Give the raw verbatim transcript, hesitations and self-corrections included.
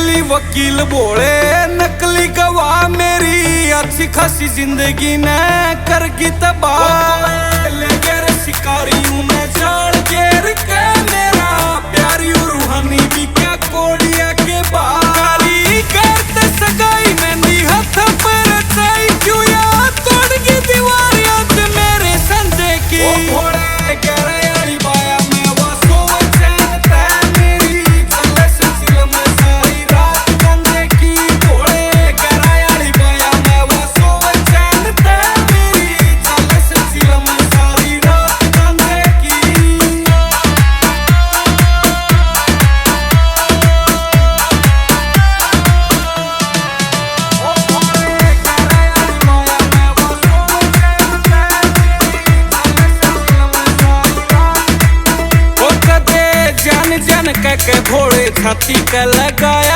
वकील भोले, नकली गवाह मेरी अच्छी खासी जिंदगी ने करगी तबाह। ले गैर शिकारी हूँ मैं जाल घेर के, मेरा प्यार यू रूहानी भी क्या कोड़िया के बारी। करते सगाई मेहंदी हाथ पर रचाई, क्यों याद तोड़ की दीवार याद मेरे संजय की। ओ भोले गैर यारी बाया मैं वासो वचन तै मेरी, चले सिलसिला में सारी रात गंजे की। भोले गैर यारी बाया मैं वासो वचन तै मेरी, चले सिलसिला में सारी रात गंजे की। ओ कदे जान जान कह के भोले छाती के लगाया।